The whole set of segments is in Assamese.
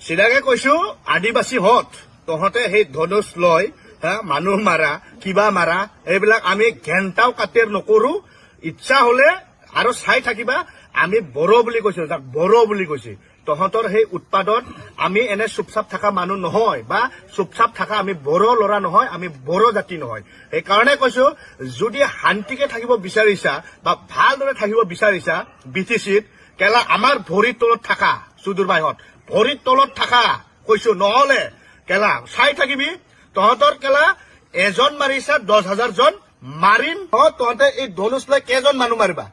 চিধাকে কৈছো, আদিবাসী হত, তহঁতে সেই ধনুচ লৈ হা মানুহ মাৰা, কিবা মাৰা, এইবিলাক আমি ঘেণ্টাও কাটেৰ নকৰো। ইচ্ছা হলে আৰু চাই থাকিবা। আমি বড়ো বুলি কৈছো, যাক বড়ো বুলি কৈছে, তহঁতৰ সেই উৎপাদত আমি এনে চুপচাপ থকা মানুহ নহয় বা চুপচাপ থকা আমি বড়ো ল'ৰা নহয়, আমি বড়ো জাতি নহয়। সেইকাৰণে কৈছো, যদি শান্তিকে থাকিব বিচাৰিছা বা ভালদৰে থাকিব বিচাৰিছা বিটিচিত, কেলা আমাৰ ভৰিৰ তলত থাকা, চুদুৰ ভাইহঁত, ভৰিৰ তলত থাকা কৈছো। নহলে কেলা চাই থাকিবি। তহঁতৰ কেলা এজন মাৰিছা, 10,000 জন মাৰিম। অ, তহঁতে এই ধনুচ লৈ কেইজন মানুহ মাৰিবা?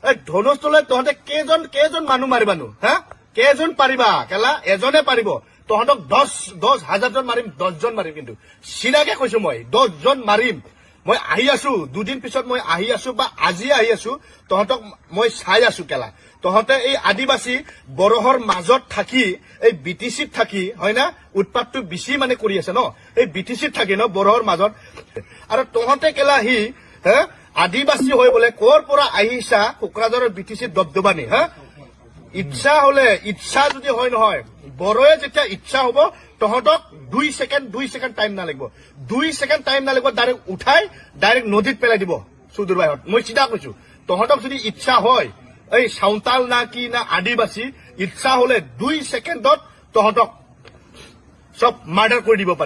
এই ধনুচটো লৈ তহঁতে কেইজন কেইজন মানুহ মাৰিবানো? হা, কেইজন পাৰিবা কেলা? এজনে পাৰিব? তহঁতক 10,000 জন মাৰিম, 10জন মাৰিম কিন্তু। চিধাকে কৈছো মই, 10জন মাৰিম। মই আহি আছো, দুদিন পিছত মই আহি আছো বা আজি আহি আছো। তহঁতক মই চাই আছো কেলা। তহঁতে এই আদিবাসী বড়োৰ মাজত থাকি, এই বিটিচিত থাকি, হয় না, উৎপাতটো বেছি মানে কৰি আছে ন? এই বিটিচিত থাকি ন বড়োৰ মাজত। আৰু তহঁতে কেলা সি হে আদিবাসী হৈ বোলে ক'ৰ পৰা আহিছা? কোকৰাঝাৰৰ বিটিচিত দবদবানি, হা? ইচ্ছা হলে, ইচ্ছা যদি হয় নহয়, বড়োৱে যেতিয়া ইচ্ছা হ'ব, তহঁতক 2 ছেকেণ্ড, 2 ছেকেণ্ড টাইম নালাগিব, 2 ছেকেণ্ড টাইম নালাগিব, ডাইৰেক্ট উঠাই ডাইৰেক্ট নদীত পেলাই দিব চুদুৰ ভাইহঁত। মই চিধা কৈছো, তহঁতক যদি ইচ্ছা হয়, এই চাওতাল না কি না আদিবাসী, ইচ্ছা হলে 2 ছেকেণ্ডত তহঁতক চব মাৰ্ডাৰ কৰি দিব পাৰে।